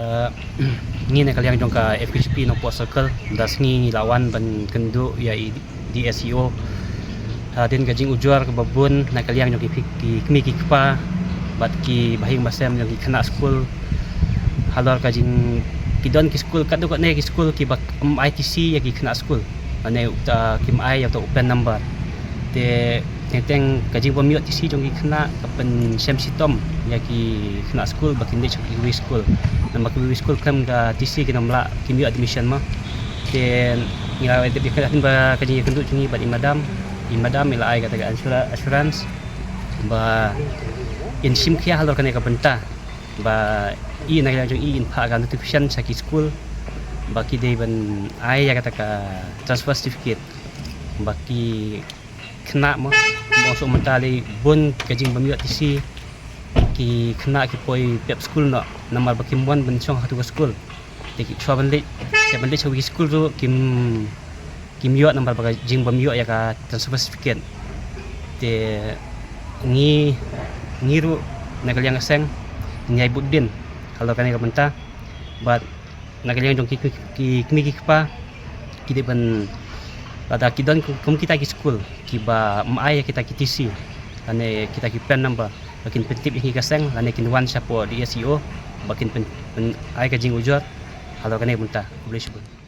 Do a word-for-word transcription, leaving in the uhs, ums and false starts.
Uh, ngi na ka liang jong ka F K G P Nongpoh Circle, da sngi ngi la wan ban kynduh ïa i D S E O. Hadien ka jingujor kaba bun na ka liang jong ki, ki kmie ki kpa bad ki bahaïing bahasem jong ki khynnah skul. Halor ka jing, ki don ki skul, katto katne ki skul kiba ym ai T C ïa ki khynnah skul. Lane uta kim ai ïa uta u PAN number. Te teng teng ka jingbym ïoh T C jong ki khynnah ka pynshem shitom ïa ki khynnah skul ba kin leit sha kiwei skul. Namar kiwei skul khlem ka T C kin ym lah, kim ïoh admission mo. Te ngi la dep ïa ka, hadien ba ka jingïakynduh jong ngi bad i madam, i madam i la ai kata ka assura-, assurance ba in shim khia halor kane ka bynta, ba i na ka liang jong i in phah ka notification sha ki skul ba ki dei ban ai ïa kata ka transfer certificate. Ba ki khynnah mo, mo shu mynta lei bun ka jingbym ïoh T C, ki khynnah ki poi pep skul noh namar ba kim wan ban shong ha tu ka skul. Te ki shuwa ban leit, te ban leit sha ki skul ruh kim, kim ïoh namar ba ka jingbym ïoh ïa ka transfer certificate. Te ngi, ngi ruh na ka liang ka seng ngi ai bud dien halor kane ka bynta. Bad na ka liang jong ki, ki, ki kmie ki kpa, ki dei ban, lada ki don kum, kum kita ki skul kiba ym ai ïa kita ki T C lane kita ki PAN number, ba kin pyntip ïa ngi ka seng lane kin wan shapoh D S E O ba kin pyn, pyn ai ka jingujor halor kane ka bynta. Khublei shibun.